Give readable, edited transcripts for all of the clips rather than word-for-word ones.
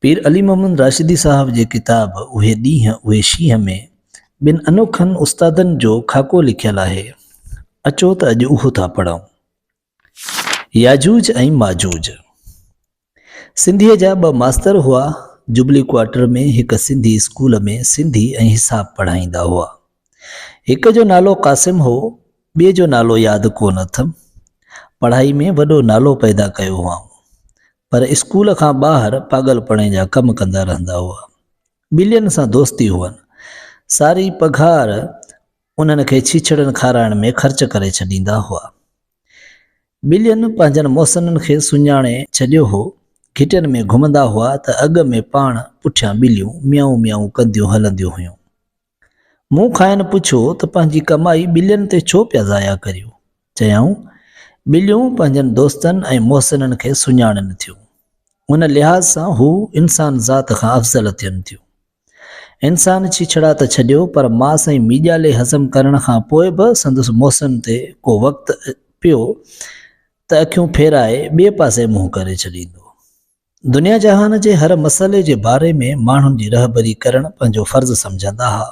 پير علي محمد راشدي صاحب جي ڪتاب اهي ڏينهن اهي شينهن ۾ ٻن انوکن استادن جو خاڪو لکيل آهي. اچو ته اڄ اهو ٿا پڙهون. ياجوج ۽ ماجوج. سنڌيء جا ٻه ماستر هئا. جوبلي ڪوارٽر ۾ هڪ سنڌي اسڪول ۾ سنڌي ۽ حساب پڙهائيندا هئا. هڪ جو نالو قاسم هو، ٻئي جو نالو ياد ڪونه اٿم. پڙهائي ۾ وڏو نالو پيدا ڪيو هئائون. پر اسڪول کان ٻاهر پاڳلپڻي جا ڪم ڪندا رهندا هئا. ٻلين سان دوستي هئن. ساري پگهار انهن کي ڇيڇڙن کارائڻ ۾ خرچ ڪري ڇڏيندا هئا. ٻلين پنهنجن محسنن کي سڃاڻي ڇڏيو هو. گهٽين ۾ گهمندا هئا ته اڳ ۾ پاڻ پٺيان ٻليون ميائون ميائون ڪنديون هلنديون هيون. مون کانئن پڇيو ته پنهنجي ڪمائي ٻلين تي ڇو پيا ضايع ڪريو؟ چيائون، ٻليون پنهنجن دوستن ۽ محسنن کي سڃاڻن ٿيون. ان لحاظ سان هو انسان ذات کان افضل ٿين ٿيون. انسان ڇيڇڙا ته ڇڏيو پر ماس ۽ ميڄالي هضم ڪرڻ کان پوء به سندس محسن تي ڪو وقت پيو ته اکيون ڦيرائي ٻئي پاسي منهن ڪري ڇڏيندو. دنيا جهان جي هر مسئلي جي باري ۾ ماڻهن جي رهبري ڪرڻ پنهنجو فرض سمجهندا ها.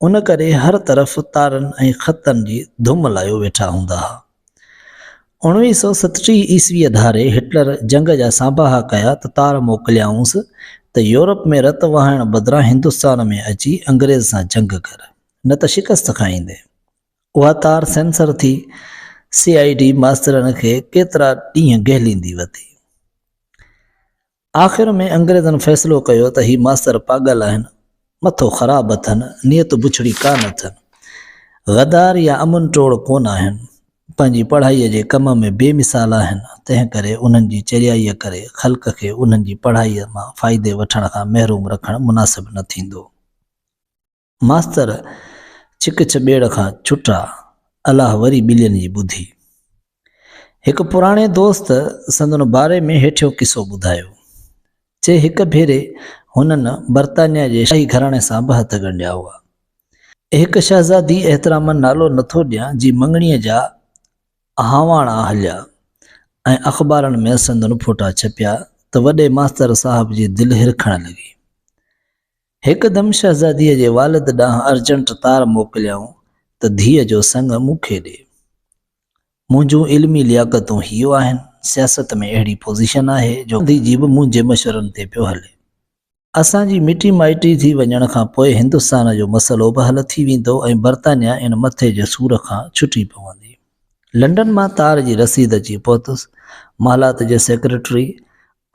ان ڪري هر طرف تارن ۽ خطن جي ڌم لايو ويٺا هوندا ها. 1937 عيسويء ڌاري هٽلر جنگ جا سانباها ڪيا ته تار موڪليائونس ته يورپ ۾ رت وهائڻ بدران هندستان ۾ اچي انگريز سان جنگ ڪر، نه ته شڪست کائيندين. اها تار سينسر ٿي سي I D ماسترن کي ڪيترا ڏينهن گهليندي وتي. آخر ۾ انگريزن فيصلو ڪيو ته هي ماستر پاڳل آهن، مٿو خراب اٿن، نيت بڇڙي ڪانه اٿن، غدار يا امن ٽوڙ ڪونه آهن، پنهنجي پڙهائيء جي ڪم ۾ بي مثال آهن، تنهن ڪري انهن جي چريائيء ڪري خلق کي انهن جي پڙهائيء مان فائدي وٺڻ کان محروم رکڻ مناسب نه ٿيندو. ماستر ڇڪ ڇٻيڙ کان ڇٽا، الله وري ٻلين جي ٻڌي. هڪ پراڻي دوست سندن باري ۾ هيٺيون قصو ٻڌايو. چي هڪ ڀيري هنن برطانيا جي شاهي گهراڻي سان به هٿ ڳنڍيا هئا. هڪ شهزادي احتراماً نالو نٿو ڏيان جي مڱڻيء جا هانواڻا هليا ۽ اخبارن ۾ سندن فوٽا ڇپيا ته وڏي ماستر صاحب جي دل هرکڻ لڳي. هڪدم شهزاديء جي والد ڏانهن ارجنٽ تار موڪليائون ته ڌيء جو سڱ مون کي ڏي. منهنجون علمي لياقتون هيء آهن، سياست ۾ اهڙي پوزيشن آهي جو گانڌي جي به منهنجي مشورن تي پيو هلي. اسان جي مٽي مائٽي ٿي وڃڻ کان پوء هندستان جو مسئلو به حل ٿي ويندو ۽ برطانيا ان مٿي جي سور کان ڇٽي پوندي. لنڊن مان تار جي رسيد اچي پهتس. محلات جي سيڪريٽري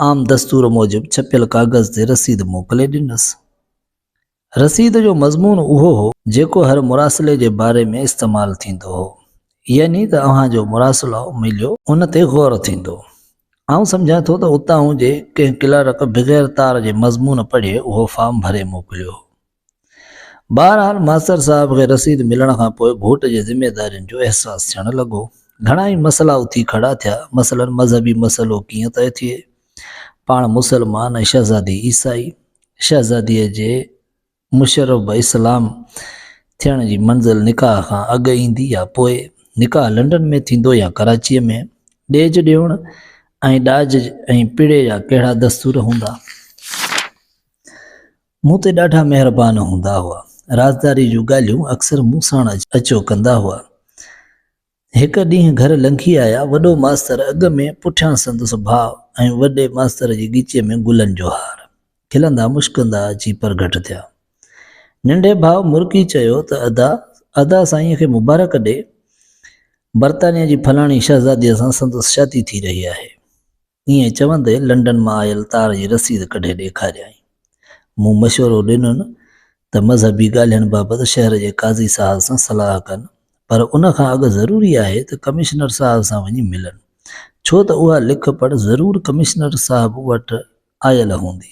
عام دستور موجب ڇپيل ڪاغذ تي رسيد موڪلي ڏنس. رسيد جو مضمون اهو هو، جيڪو هر مراسلي جي باري ۾ استعمال ٿيندو هو، يعني ته اوهان جو مراسلو مليو، ان تي غور ٿيندو. آئون سمجهان ٿو ته اتاهون جي ڪنهن ڪلارڪ بغير تار جي مضمون پڙهي اهو فارم ڀري موڪليو هو. بهرحال ماستر صاحب کي رسيد ملڻ کان پوء گهوٽ جي ذميدارين جو احساس ٿيڻ لڳو. گهڻا ئي مسئلا اٿي کڙا ٿيا. مثلاً مذهبي مسئلو ڪيئن طئي ٿئي؟ پاڻ مسلمان ۽ شهزادي عيسائي. شهزاديء جي مشرف به اسلام ٿيڻ جي منزل نڪاح کان اڳ ايندي يا پوء؟ نڪاح لنڊن ۾ ٿيندو يا ڪراچيء ۾؟ ڏيج ڏيوڻ ۽ ڏاج ۽ پڙي جا ڪهڙا دستور هوندا؟ مون تي ڏاڍا مهربان هوندا هئا. رازداري جون ڳالهيون اڪثر مون ساڻ اچيو ڪندا هئا. هڪ ڏينهن گهر لنگهي آيا. وڏو ماستر اڳ ۾ پٺيان سندس ڀاء ۽ وڏي ماستر جي ڳچيء ۾ گلن جو هار. کلندا مشڪندا اچي پرگهٽ ٿيا. ننڍي ڀاء مرڪي چيو ته ادا، ادا سائينء کي مبارڪ ڏي. برطانيا جي فلاڻي شهزاديء سان سندس شادي ٿي رهي آهي. ائين چوندي لنڊن مان آيل تار جي رسيد ڪڍي ڏيکاريائين. مون مشورو ڏنن ته مذهبي ڳالهين بابت شهر جي قاضي صاحب سان صلاح ڪن، پر ان کان اڳ ضروري آهي ته ڪمشنر صاحب سان وڃي ملن، ڇو ته اها لک پڙهه ضرور ڪمشنر صاحب وٽ آيل هوندي.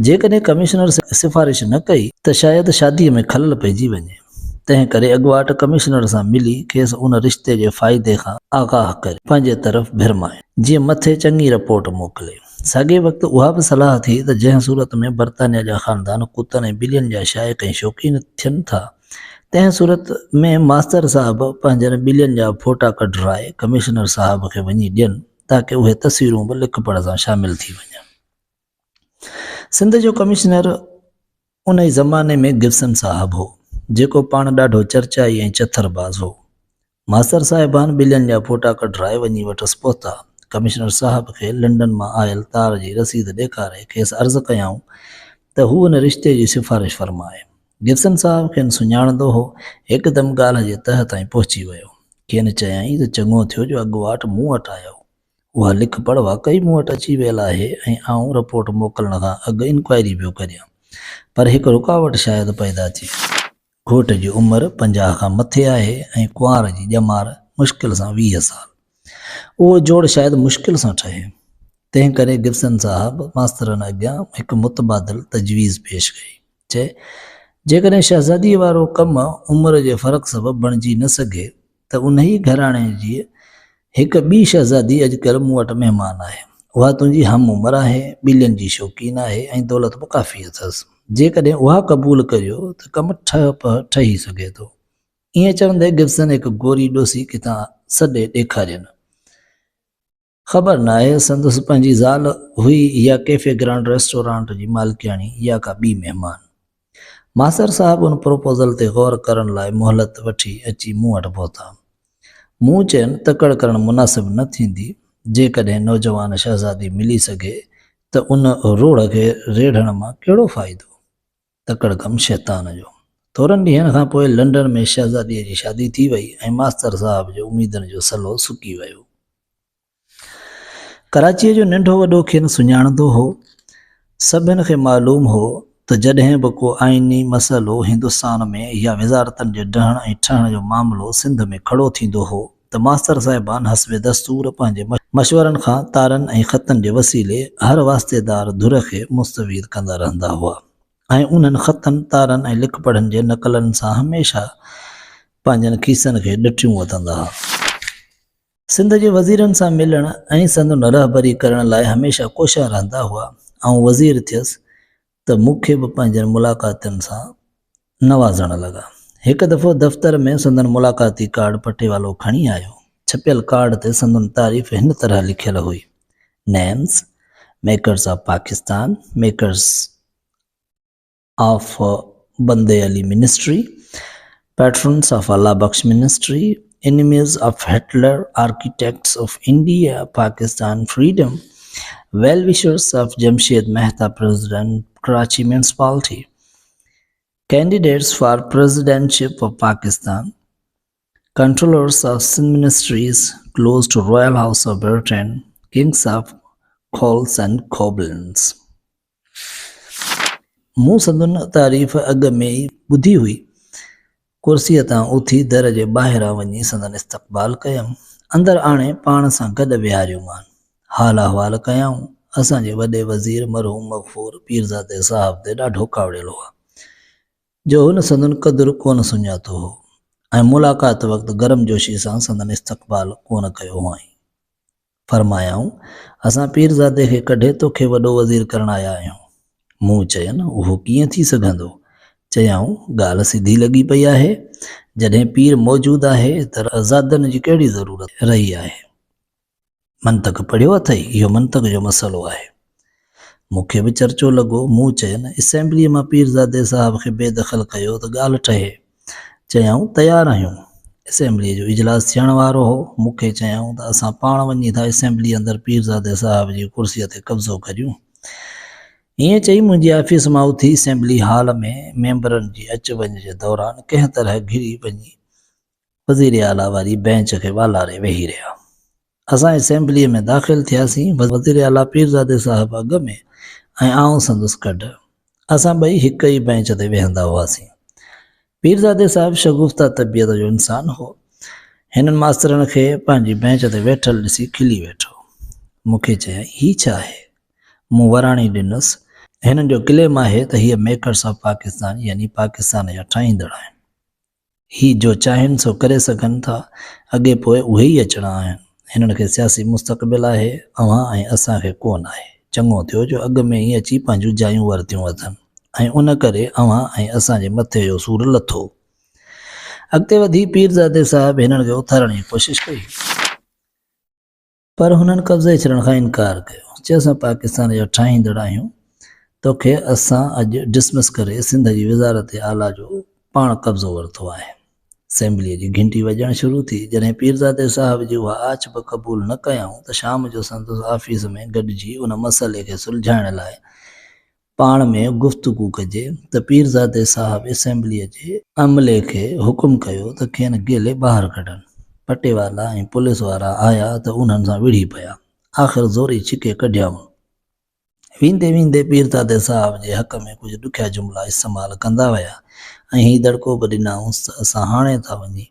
جيڪڏهن ڪمشنر سفارش نه ڪئي ته شايد شاديء ۾ خلل پئجي وڃي، تنهن ڪري اڳواٽ ڪمشنر سان ملي کيس ان رشتي جي فائدي کان آگاهه ڪري پنهنجي طرف ڀرمائين، جيئن مٿي چڱي رپورٽ موڪلي. ساڳئي وقت اها به صلاح ٿي ته جنهن صورت ۾ برطانيا جا خاندان ڪتن ۽ ٻلين جا شائق ۽ شوقين ٿين ٿا، تنهن صورت ۾ ماستر صاحب پنهنجن ٻلين جا فوٽا ڪڍرائي ڪمشنر صاحب کي وڃي ڏين، تاڪه اهي تصويرون به لکپڙهه سان شامل ٿي وڃن. سنڌ جو ڪمشنر انهي زماني ۾ گبسن صاحب هو، جيڪو پاڻ ڏاڍو چرچائي ۽ چٿر باز هو. ماستر صاحبان ٻلين جا فوٽا ڪڍرائي وڃي وٽس پهتا. ڪمشنر صاحب کي لنڊن مان آيل تار جي رسيد ڏيکاري کيس عرض ڪيائون ته هو ان رشتي جي سفارش فرمائي. گبسن صاحب کين سڃاڻندو هو، هڪدم ڳالهه جي تهه تائين پهچي ويو. کين چيائين ته چڱو ٿيو جو اڳواٽ مون وٽ آيؤ. اها لک پڙهه واقعي مون وٽ اچي ويل آهي ۽ آئون رپورٽ موڪلڻ کان اڳ انڪوائري پيو ڪريان. پر هڪ رڪاوٽ شايد پيدا ٿئي. گهوٽ جي عمر 50 کان مٿي آهي ۽ ڪنوار جي ڄمار مشڪل سان 20 سال. اهو جوڙ شايد مشڪل سان ٺهي. تنهن ڪري گبسن صاحب ماسترن اڳيان هڪ متبادل تجويز پيش ڪئي. چي، جيڪڏهن شهزاديء وارو ڪم عمر جي فرق سبب بڻجي نه سگهي ته انهيء گهراڻي جي هڪ ٻي شهزادي اڄڪلهه مون وٽ مهمان آهي. اها تنهنجي هم عمر آهي، ٻلين جي شوقين آهي ۽ دولت به ڪافي اٿس. جيڪڏهن اها قبول ڪريو ته ڪم ٺهه پهه ٺهي سگهي ٿو. ائين چوندي گبسن هڪ گوري ڏوسي ڪٿان سڏي ڏيکارين. خبر ناهي سندس پنهنجي زال هئي يا ڪيفي گرانڊ ريسٽورانٽ جي مالڪياڻي يا ڪا ٻي مهمان. ماستر صاحب ان پروپوزل تي غور ڪرڻ لاء مهلت وٺي اچي مون وٽ پهتا. مون چين تڪڙ ڪرڻ مناسب نه ٿيندي، جيڪڏهن نوجوان شهزادي ملي سگهي ته ان روڙهه کي ريڙهڻ مان ڪهڙو فائدو؟ تڪڙ ڪم شيطان جو. ٿورن ڏينهن کان پوء لنڊن ۾ شهزاديء جي شادي ٿي وئي ۽ ماستر صاحب جي اميدن جو سلو سڪي ويو. ڪراچيء جو ننڍو وڏو کين سڃاڻندو هو. سڀن کي معلوم هو ته جڏهن به ڪو آئيني مسئلو هندستان ۾ يا وزارتن جي ڊهڻ ۽ ٺهڻ جو معاملو سنڌ ۾ کڙو ٿيندو هو ته ماستر صاحبان حسب دستور پنهنجي مشورن کان تارن ۽ خطن جي وسيلي هر واسطيدار ڌر کي مستفيد ڪندا رهندا هئا ۽ انهن خطن، تارن ۽ لکپڙهن جي نقلن سان هميشه پنهنجن کيسن کي ڏٽيون وتندا ها. سنڌ جي وزيرن سان ملڻ ۽ سندن رهبري ڪرڻ لاء هميشه ڪوشان رهندا هئا. آئون وزير ٿيس ته مون کي به پنهنجن ملاقاتين سان نوازڻ لڳا. هڪ دفعو دفتر ۾ سندن ملاقاتي ڪارڊ پٽيوالو کڻي آيو. ڇپيل ڪارڊ تي سندن تعريف هن طرح لکيل هئي، Names, Makers of Pakistan, Makers of Bande Ali Ministry, Patrons of Allah Bakhsh Ministry, Enemies of Hitler, Architects of India, Pakistan Freedom, Well Wishers of Jamshed Mehta President Karachi Municipality, Candidates for Presidentship of Pakistan, Controllers of Sindh Ministries, Close to Royal House of Britain, Kings of Coals and Goblins. مون سندن تعريف اڳ ۾ ئي ٻڌي هئي. ڪرسيء تان اٿي در جي ٻاهران وڃي سندن استقبال ڪيم. اندر آڻي پاڻ سان گڏ ويهاريومان. حال احوال ڪيائون. اسان جي وڏي وزير مرحوم مغفور پيرزادي صاحب تي ڏاڍو ڪاوڙيل هئا، جو هن سندن قدر ڪونه سڃاتو هو ۽ ملاقات وقت گرمجوشي سان سندن استقبال ڪونه ڪيو هئائين. فرمايائون، اسان پيرزادي کي ڪڍي توکي وڏو وزير ڪرڻ آيا آهيون. مون چين، اهو ڪيئن ٿي سگهندو؟ چيائون، ڳالهه سڌي لڳي پئي آهي. جڏهن پير موجود آهي ته زادن جي ڪهڙي ضرورت رهي آهي؟ منطق پڙهيو اٿئي؟ اهو منطق جو مسئلو آهي. مون کي به چرچو لڳو. مون چين، اسيمبليء مان پيرزادي صاحب کي بي دخل ڪيو ته ڳالهه ٺهي. چيائون، تيار آهيون. اسيمبليء جو اجلاس ٿيڻ وارو هو. مون کي چيائون ته اسان پاڻ وڃي ٿا اسيمبليء اندر پيرزادي صاحب جي ڪرسيء تي قبضو ڪريون. ائين چئي منهنجي آفيس مان اٿي اسيمبلي هال ۾ ميمبرن جي اچ وڃ جي دوران ڪنهن طرح گهري وڃي وزير اعليٰ واري بينچ کي والاري ويهي رهيا. اسان اسيمبليء ۾ داخل ٿياسين. وزير اعليٰ پيرزادي صاحب اڳ ۾ ۽ آئون سندس ڪڍ. اسان ٻئي هڪ ئي بينچ تي ويهندا هئاسين. پيرزادي صاحب شگفته طبيعت جو انسان هو. هنن ماسترن کي پنهنجي بينچ تي ويٺل ڏسي کلي ويٺو. مون کي چيائين، هي ڇا آهي؟ مون وراڻي ڏنس، هنن جو ڪليم آهي ته هيء ميڪرس آف پاڪستان يعني پاڪستان جا ٺاهيندڙ آهن. هي جو چاهين سو ڪري سگهن ٿا، اڳي پوء اهي ئي اچڻا آهن. هنن کي سياسي مستقبل آهي، اوهان ۽ اسان کي ڪو نه آهي. چڱو ٿيو جو اڳ ۾ ئي اچي پنهنجون جايون ورتيون اٿن ۽ ان ڪري اوهان ۽ اسان جي مٿي جو سور لٿو. اڳتي وڌي پيرزادي صاحب هنن کي اٿارڻ جي ڪوشش ڪئي. پر هنن قبضي ڇڏڻ کان انڪار ڪيو. چي اسان پاڪستان جا ٺاهيندڙ آهيون توکي اسان اڄ ڊسمس ڪري سنڌ جي وزارت اعليٰ جو پاڻ قبضو ورتو آهي. اسيمبليء جي گهنٽي وڄڻ شروع ٿي. جڏهن پيرزادي صاحب جي اها آڇ به قبول نه ڪيائون ته شام جو سندس آفيس ۾ گڏجي ان مسئلي کي سلجهائڻ لاء پاڻ ۾ گفتگو ڪجي ته پيرزادي صاحب اسيمبليء جي عملي کي حڪم ڪيو ته کين گهلي ٻاهر ڪڍن. پٽيوالا ۽ پوليس وارا آيا ته انهن سان وڙهي پيا. آخر زوري ڇڪي ڪڍيائون. ويندي ويندي پيرزادي صاحب جي حق ۾ ڪجهه ڏکيا جملا استعمال ڪندا ويا ۽ هي دڙڪو به ڏنائونس ته اسان هاڻي ٿا وڃي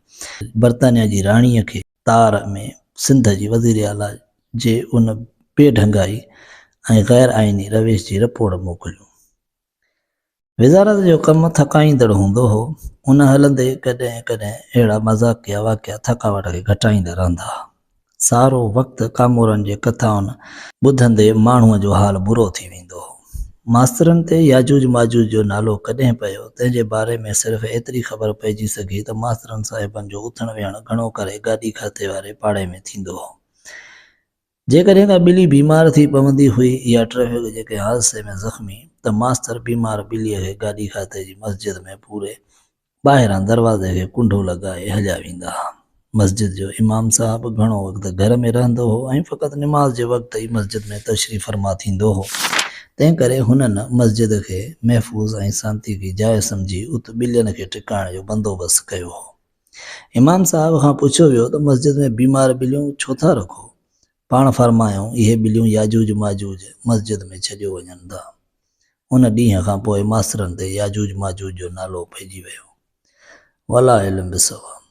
برطانيا جي راڻيء کي تار ۾ سنڌ جي وزيراعليٰ جي ان بي ڍنگائي ۽ غير آئيني روش جي رپورٽ موڪليون. وزارت جو ڪم ٿڪائيندڙ هوندو هو. ان هلندي ڪڏهن ڪڏهن اهڙا مذاقيه واقعا ٿڪاوٽ کي گهٽائيندا رهندا ها. سارو وقت ڪامورن جي ڪٿائن ٻڌندي ماڻهوء جو حال برو ٿي ويندو هو. ماسترن تي ياجوج ماجوج جو نالو ڪڏهن پيو، تنهن جي باري ۾ صرف ايتري خبر پئجي سگهي ته ماسترن صاحبن جو اٿڻ ويهڻ گهڻو ڪري گاڏي کاتي واري پاڙي ۾ ٿيندو هو. جيڪڏهن ڪا ٻلي بيمار ٿي پوندي هئي يا ٽريفڪ جي ڪنهن حادثي ۾ زخمي ته ماستر بيمار ٻليء کي گاڏي کاتي جي مسجد ۾ پوري ٻاهران دروازي کي ڪنڍو لڳائي هليا ويندا ها. مسجد جو امام صاحب گهڻو وقت گهر ۾ رهندو هو ۽ فقط نماز جي وقت ئي مسجد ۾ تشريف فرما ٿيندو هو، تنهنڪري هنن مسجد کي محفوظ ۽ سانتيڪي جاء سمجهي ات ٻلين کي ٽڪائڻ جو بندوبست ڪيو هو. امام صاحب کان پڇيو ويو ته مسجد ۾ بيمار ٻليون ڇو ٿا رکو؟ پاڻ فرمايائون، اهي ٻليون ياجوج ماجوج مسجد ۾ ڇڏيو وڃن ٿا. ان ڏينهن کان پوء ماسترن تي ياجوج ماجوج جو نالو پئجي ويو. والله علم بالصواب.